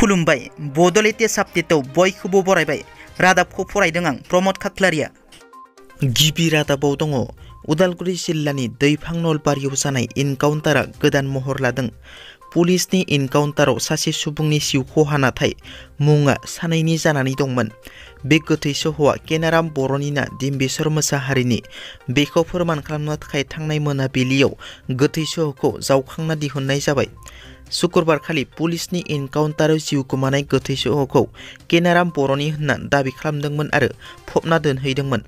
खुलुमबाय बड'लेण्ड साबजेक्टआव बयखौबो बरायबाय रादाबखौ फरायदों आं प्रमद खाख्लारिया। गिबि रादाबाव दङ उदालगुरि जिल्लानि दैफां नलबारियाव जानाय इनकाउन्टारा गोदान महर लादों। पुलिसनि इनकाउन्टाराव सासे सुबुंनि जिउ खहा नाथाय मुङा सानैनि जानानै दंमोन। बे गोथै सह'आ केनाराम बर'निना डिम्बिसर मोसाहारिनि। बेखौ फोरमान खालामनो थाखाय थांनाय मोनाबिलियाव गोथै सह'खौ जावखांना दिहुननाय जाबाय। शुक्रबारखालि पुलिसनि इनकाउन्टाराव जिउ गोमानाय गोथै सह'खौ केनाराम बर'नि होनना दाबि खालामदोंमोन आरो फबना दोनहैदोंमोन।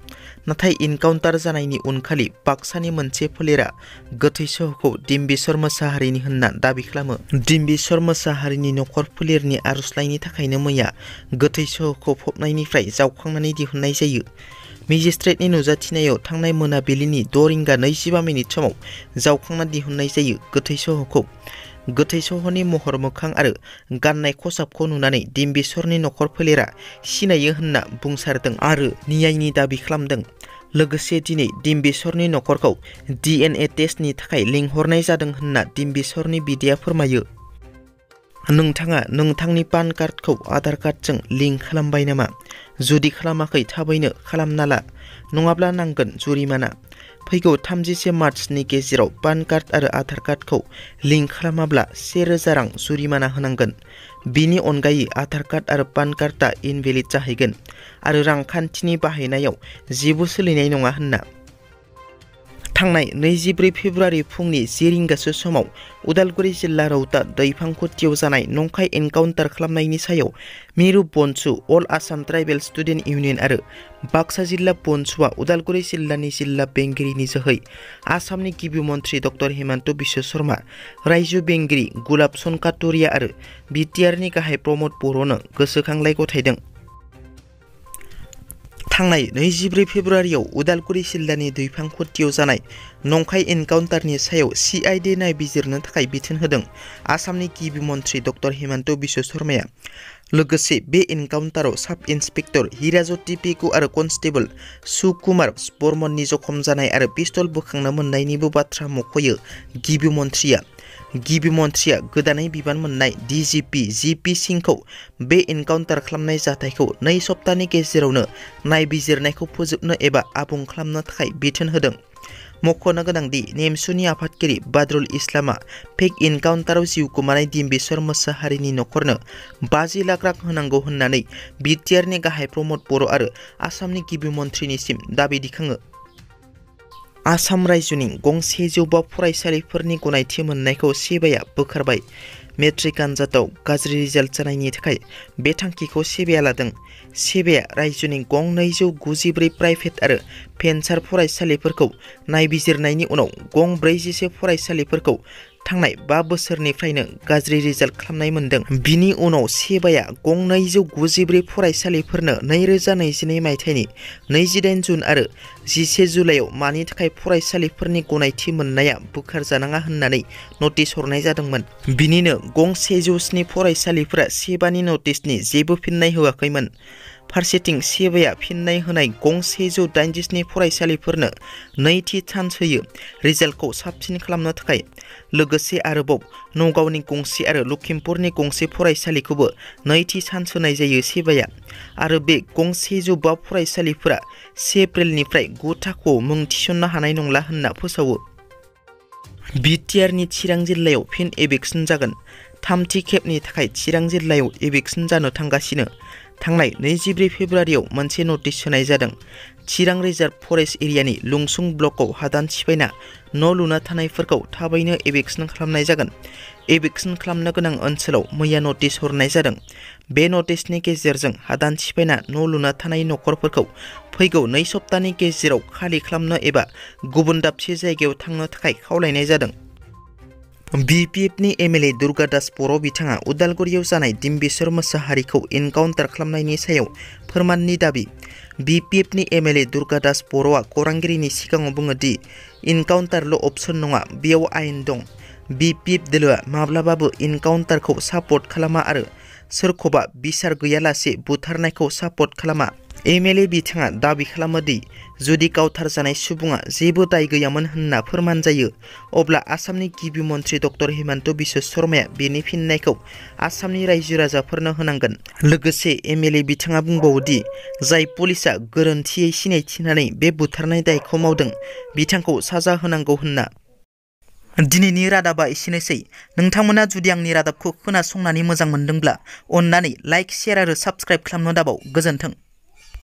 नाथाय इनकाउन्टार जानायनि उनखालि बाक्सानि मोनसे फोलेरा गोथै सह'खौ डिम्बिसर मोसाहारिनि होनना दाबि खालामो। डिम्बिसर मोसाहारिनि नखर फोलेरनि आर'जलाइनि थाखायनो मैया गोथै सह'खौ फबनायनिफ्राय जावखांनानै दिहुननाय जायो। मेजिस्ट्रेटनि नुजाथिनायाव थांनाय मोनाबिलिनि 6:25 समाव जावखांना दिहुननाय जायो गोथै सह'खौ। गोथै सह'नि महर मोखां आरो गाननाय खसाबखौ नुनानै डिम्बिसरनि नखर फोलेरा सिनायो होनना बुंसारदों आरो न्यायनि दाबि खालामदों। लोगोसे दिनै डिम्बिसरनि नखरखौ DNA टेस्टनि थाखाय लिंहरनाय जादों होनना डिम्बिसरनि बिदाया फोरमायो। नोंथाङा नोंथांनि पान कार्डखौ आधार कार्डजों लिंक खालामबाय नामा? जुदि खालामाखै थाबैनो खालामना ला, नङाब्ला नांगोन जुरिमाना। फैगौ 31 मार्चनि गेजेराव पान कार्ड आरो आधार कार्डखौ लिंक खालामाब्ला 1000 रां जुरिमाना होनांगोन। बिनि अनगायै आधार कार्ड आरो पान कार्डआ इनभेलिड जाहैगोन आरो रांखान्थिनि बाहायनायाव जेबो सोलिनाय नङा होनना। थांनाय 24 फेब्रुआरि फुंनि 10 रिंगासो समाव उदालगुरि जिल्ला रौता दैफांखुथियाव जानाय नंखाय एनकाउन्टार खालामनायनि सायाव मिरु बनसु अल आसाम ट्राइबेल स्टुडेन्ट इउनियन आरो बाक्सा जिल्ला बनसुआ उदालगुरि जिल्लानि जिल्ला बेंगिरिनि जोहै आसामनि गिबि मन्थ्रि डक्टर हिमन्त बिश्व शर्मा, रायजो बेंगिरि गुलाब चन्द काटरिया आरो बिटिआरनि गाहाय प्रमद बर'नो गोसोखांलाइ गथायदों। थांनाय 24 फेब्रुआरियाव उदालगुरि जिल्लानि दैफांखुथियाव जानाय नंखाय एनकाउन्टारनि सायाव CID नायबिजिरनो थाखाय बिथोन होदों आसामनि गिबि मन्थ्रि डक्टर हिमन्त बिश्व शर्माया। लोगोसे बे एनकाउन्टाराव साब इन्सपेक्टर हिराजति पेगु आरो कनस्टेबल सुकुमार बर्मननि जखम जानाय आरो पिस्तल बोखांनो मोननायनिबो बाथ्रा मख'यो गिबि मन्थ्रिया। गिबि मन्थ्रिया गोदानै बिबान मोननाय DGP GP सिंहखौ बे एनकाउन्टार खालामनाय जाथायखौ 2 सप्तानि गेजेरावनो नायबिजिरनायखौ फोजोबनो एबा आबुं खालामनो थाखाय बिथोन होदों। मख'नो गोनांदि नेमसुनि आफादगिरि बादरुल इस्लामआ फेक एनकाउन्टाराव जिउ गोमानाय डिम्बिसर मोसाहारिनि नखरनो 50 लाख रां होनांगौ होननानै बिटिआरनि गाहाय प्रमद बर' आरो आसामनि गिबि मन्थ्रिनिसिम दाबि दिखाङो। आसाम रायजोनि गं 105 फरायसालिफोरनि गनायथि मोननायखौ सेबाया बोखारबाय। मेट्रिक आनजादाव गाज्रि रिजाल्ट जानायनि थाखाय बे थांखिखौ सेबाया लादों। सेबाया रायजोनि गं 294 प्राइभेट आरो भेन्सार फरायसालिफोरखौ नायबिजिरनायनि उनाव गं 41 फरायसालिफोरखौ थांनाय 5 बोसोरनिफ्रायनो गाज्रि रिजाल्ट खालामनाय मोनदों। बिनि उनाव सेबाया गं 294 फरायसालिफोरनो 2022 मायथाइनि 28 जुन आरो 11 जुलाइआव मानि थाखाय फरायसालिफोरनि गनायथि मोननाया बोखारजानाङा होननानै नटिस हरनाय जादोंमोन। बिनिनो गं 107 फरायसालिफोरा सेबानि नटिसनि जेबो फिननाय होआखैमोन। फारसेथिं सेबाया फिननाय होनाय गं 187 फरायसालिफोरनो नैथि चान्स होयो रिजाल्टखौ साबसिन खालामनो थाखाय। लोगोसे आरोबाव नगावनि गंसे आरो लखिमपुरनि गंसे फरायसालिखौबो नैथि चान्स होनाय जायो सेबाया। आरो बे गं 105 फरायसालिफोरा 1 एप्रिलनिफ्राय 9 थाखोआव मुं थिसननो हानाय नंला होनना फोसावो। बिटिआरनि चिरां जिल्लायाव फिन एभिक्सन जागोन। थामथि खेबनि थाखाय चिरां जिल्लायाव एभिक्सन जानो थांगासिनो। थांनाय 24 फेब्रुआरियाव मोनसे नटिस होनाय जादों। चिरां रिजार्भ फरेस्ट एरियानि लुंसुं ब्लकआव हादान सिफायना न' लुना थानायफोरखौ थाबैनो एभिक्सन खालामनाय जागोन। एभिक्सन खालामनो गोनां ओनसोलाव मैया नटिस हरनाय जादों। बे नटिसनि गेजेरजों हादान सिफायना न' लुना थानाय नखरफोरखौ फैगौ 2 सप्तानि गेजेराव खालि खालामनो एबा गुबुन दाबसे जायगायाव थांनो थाखाय खावलायनाय जादों। BPFनि MLA दुर्गादास बर' बिथाङा उदालगुरियाव जानाय डिम्बिसर मोसाहारिखौ एनकाउन्टार खालामनायनि सायाव फोरमाननि दाबि। BPFनि MLA दुर्गादास बर'आ खौरांगिरिनि सिगाङाव बुङो दि एनकाउन्टारल' अपसन नङा, बेयाव आयेन दं। BPF दोलोआ माब्लाबाबो एनकाउन्टारखौ सापर्ट खालामा आरो सोरखौबा बिसार गैयालासे बुथारनायखौ सापर्ट खालामा। एमएलए बिथाङा दाबि खालामो दि जुदि गावथारजानाय सुबुङा जेबो दाय गैयामोन होनना फोरमान जायो अब्ला आसामनि गिबि मन्थ्रि डक्टर हिमन्त बिश्व शर्माया बेनि फिननायखौ आसामनि रायजो राजाफोरनो होनांगोन। लोगोसे एमएलए बिथाङा बुंबावो दि जाय पुलिसआ गोरोन्थियै सिनायथिनानै बे बुथारनाय दायखौ मावदों बिथांखौ साजा होनांगौ होनना। दिनैनि रादाबा एसेनोसै। नोंथांमोना जुदि आंनि रादाबखौ खोनासंनानै मोजां मोनदोंब्ला अन्नानै लाइक, शेयार आरो साबस्क्राइब खालामनो दाबाव। गोजोन्थों।